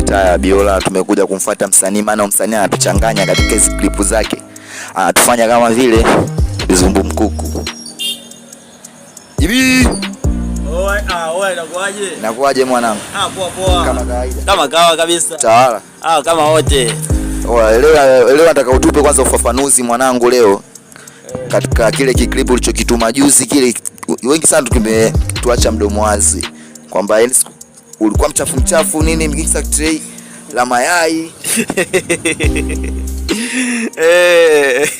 Mitaa ya Biola tumekuja kumfuata msanii, maana msanii anatuchanganya katika hizi klipu zake, anatufanya kama vile zumbu mkuku. Jibi, Oi, ah, oi, inakuaje? Inakuwaje mwanangu? Ah, poa poa. Kama kawaida. Kama kawa kabisa. Tawala. Ah, kama wote. Oa, leo leo nataka utupe kwanza ufafanuzi mwanangu leo katika kile kiklipu ulichokituma juzi kile, wengi sana tuacha mdomo wazi kwamba yani ulikuwa mchafu mchafu nini mkisa tray la mayai Eh.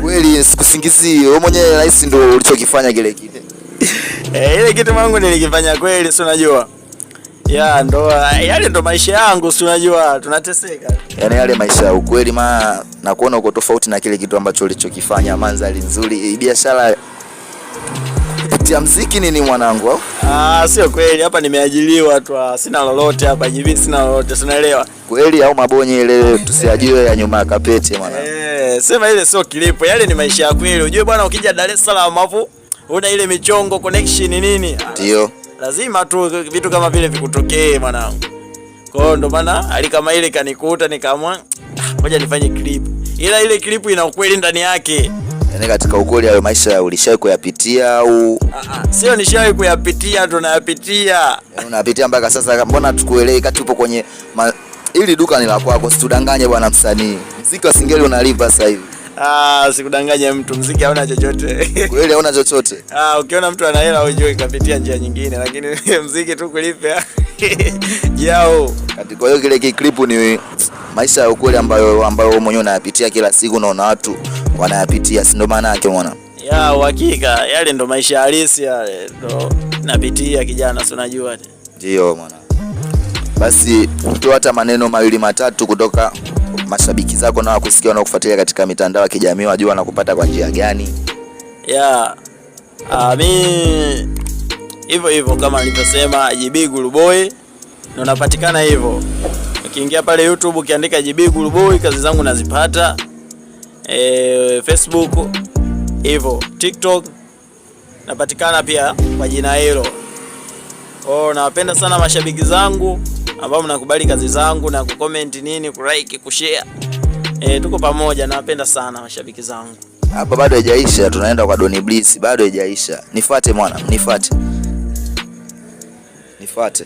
kweli, sikusingizie wewe mwenyewe rais ndio ulichokifanya kile kitu. Eh, ile kitu mwangu nilikifanya kweli, si unajua. Ya ndo yale ndo maisha yangu, si unajua tunateseka. Yaani yale maisha ya ukweli, maana na kuona uko tofauti na kile kitu ambacho ulichokifanya. Mandhari nzuri, biashara kupitia mziki nini mwanangu au? Ah, sio kweli, hapa nimeajiriwa tu, ah, sina lolote hapa jibi, sina lolote, si unaelewa? Kweli au mabonye ile tusiyajue ya nyuma ya kapeti mwanangu. Eh, sema ile sio kilipo, yale ni maisha ya kweli. Unajua bwana, ukija Dar es Salaam afu una ile michongo connection nini? Ah, Ndio. lazima tu vitu kama vile vikutokee mwanangu. Kwa hiyo ndo maana hali kama ile kanikuta, nikaamua "Ah, ngoja nifanye clip." Ila ile clip ina ukweli ndani yake. Yaani katika ukweli hayo maisha ulishawahi kuyapitia au Ah, ah, sio nishawahi kuyapitia, tunayapitia. yaani unapitia mpaka sasa? Mbona tukuelewi kati upo kwenye hili duka ni la kwako, situdanganye bwana msanii. Mziki wa Singeli unalipa sasa hivi. Ah, sikudanganye mtu, mziki hauna chochote. Kweli hauna chochote. Ah, ukiona mtu ana hela ujue kapitia njia nyingine, lakini mziki tu kulipa jao. Katika hiyo kile kiklipu ni maisha ya ukweli ambayo ambayo wewe mwenyewe unayapitia kila siku na una watu wanayapitia, si ndio maana yake mwana? Ya uhakika, yale ndo maisha halisi yale ndo napitia kijana, si unajua. Ndio mwana. Basi toa hata maneno mawili matatu kutoka mashabiki zako na wakusikia na kufuatilia katika mitandao ya kijamii, wajua wanakupata kwa njia gani. Ya ah, mi hivyo hivyo kama nilivyosema, JB Guluboy ndo napatikana hivyo. Ukiingia pale YouTube ukiandika JB Guluboy kazi zangu nazipata. E, Facebook hivyo, TikTok napatikana pia kwa jina hilo. Oh, nawapenda sana mashabiki zangu ambao mnakubali kazi zangu na kucomment nini, kulike, kushare. E, tuko pamoja, nawapenda sana mashabiki zangu. Hapa bado haijaisha, tunaenda kwa Don Bliss, bado haijaisha. Nifuate mwana, nifuate. Nifuate.